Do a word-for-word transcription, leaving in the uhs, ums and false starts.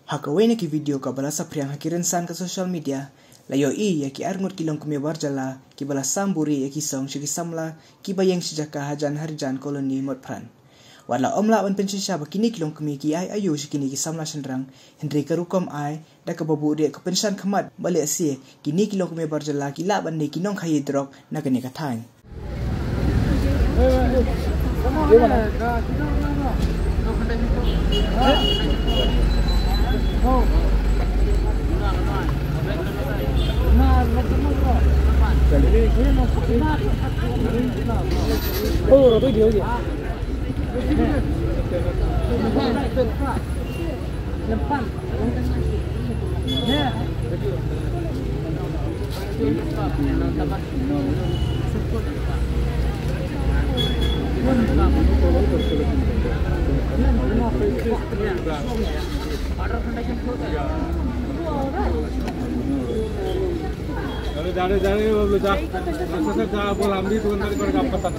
Ha kawei na ki video kaba la saphriang ha ki rynsan ka social media, la ïohi ïa ki arngut ki longkmie bar jylla kiba la sam buhrieh ïa ki song sha ki samla kiba ïeng sha jaka hajan Harijan Colony Motphran. Wat la ym lah ban pynshisha ba kine ki longkmie ki ai aïu sha kine ki samla shynrang, hynrei ka rukom ai da kaba buhrieh ka pynshai khmat ba lehse kine ki longkmie bar jylla ki lah ban dei ki nongkhaïi drok na kane ka thaiñ. अरे जा रहे, जा रहे, वो लोग जा। अच्छा, सर, जा, बोल, हम भी दुकानदारी करेंगे आपका साथ।